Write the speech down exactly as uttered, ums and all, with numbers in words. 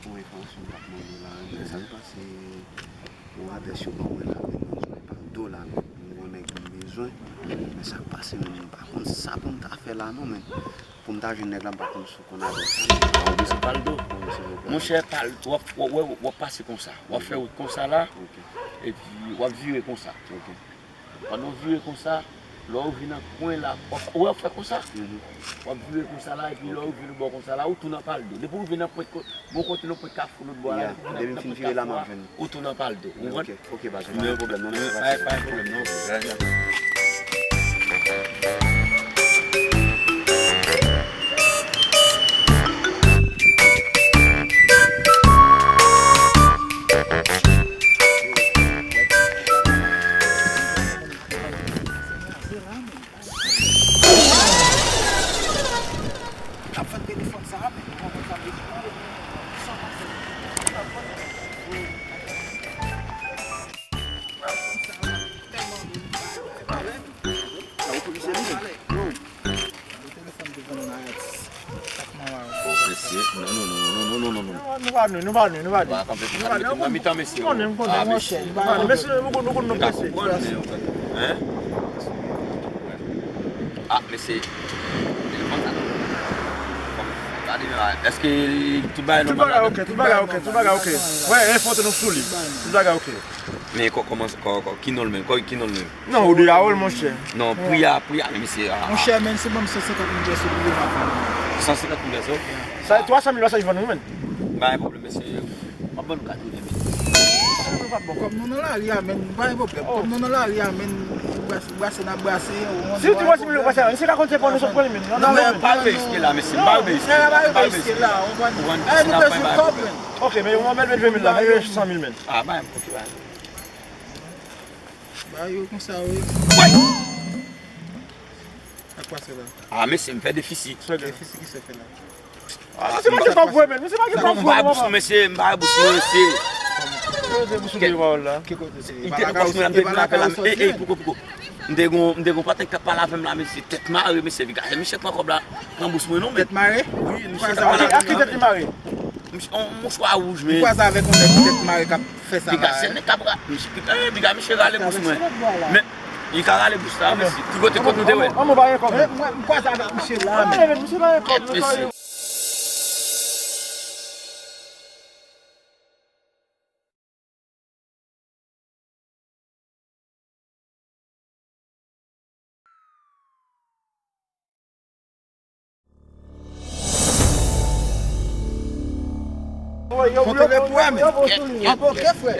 Bon, enfòmasyon m t ap mande w la, men sa k pase, yon adrès yo ban mwen la, men mwen jwenn paldo la, men yon nèg m bezwen, men sa k pase, men mwen pa konn sa pou m ta fè la non, men pou m ta jwenn nèg la, m pa konn si w konn adrès la, men. Ah, ou bezwen paldo? Wi, silvouplè. Monchè, paldo, w ap, w ap, w ap pase konsa, w ap fè wout konsa la, epi w ap vire konsa. Ok. Pandan w vire konsa, lè w rive nan kwen la, w ap, w ap fè konsa. W ap vire konsa la, epi lè w rive bò konsa la, ou tou nan paldo. Depi w rive nan pwent ko-, bon kote nan pwent kafou lòt bò la, depi w rive nan, nan pwent kafou a, ou tou nan paldo. Ou konprann? Ok, ok, baz, pa gen pwoblèm non, mèsi. Pa, pa gen pwoblèm non. Mesye, non, non, non. Nou pa nwi, nou pa nwi, nou pa nwi. Nou pa kanpe pou kanpe nan mitan, mesye. M konnen, m konnen, mesye. Nou pa nwi, mesye, nou konn, nou konn nou prese. Hein? Ah, mesye. Telefòn sa. Gade la, èske tout bagay nòmal la? Tout bagay ok, tout bagay ok, tout bagay ok. Wè, e foto nou sou li. Tout bagay ok. Men kò-, kòman, kò-, kò-, ki non l menm? Kò-, ki non l menm? Non, ou de Harold, monchè. Non, pri a, pri a, men mesye, ah. Monchè, men se ban m san senkant mil peso pou devan fanm. San senkant mil peso? Sa e twa san mil peso li vann ou, men. Pa gen pwoblèm, mesye. M ap ban nou kat wi, men. Kòb nou nan lari a, men, pa gen pwoblèm. Kòb nou nan lari a, men, brase, brase n ap brase, ou konn. Si w di mwen si mil yo pase la, misye ka konn se pa nou sot pran li, men. Non, men, pa rive jiske la, mesye, pa rive jiske la. Pa rive jiske la, ou konprann? Eh, nou bezwen kòb, men. Ok, men mwen mèt ven mil la, men san mil, men. Ah, ba m, ok, ba m. Ba yo konsa, wi. Ak pa se la. Ah, mesye, m fè defisi. Defisi ki se fè la? Ah, misye pa gen kòb vre, men. Misye pa gen kòb vre, non, papa. Mesye, m pa bous mwen, mesye. Yo te bous ou de pawòl la. Ki kote se? Li te nan pòch mwen la, m te vin avè l la. Ey, ey, poko, poko. M te gon, m te gon patnè k t ap pale avè m la, mesye. Tèt mare, mesye. Piga, misye pran kòb la, pran bous mwen, non, men. Tèt mare? Wi, misye t ap pale avè m la. Ak ki tèt li mare? Misye, on mouchwa wouj, men. Ou kwaze avèk yon nèg tèt mare k ap fè sa la. Piga, se nèg k ap ra-, misye, piga, eh, piga, misye rale bous mwen. Men, li ka rale bous la, mesye. Ki kote, kot nou te wè? An, mwen pa gen kòb. Mwen, mwen kwaze avèk misye la, men. Misye pa gen kòb, mesye. Konte le pou wè, men. Ap oke, frè.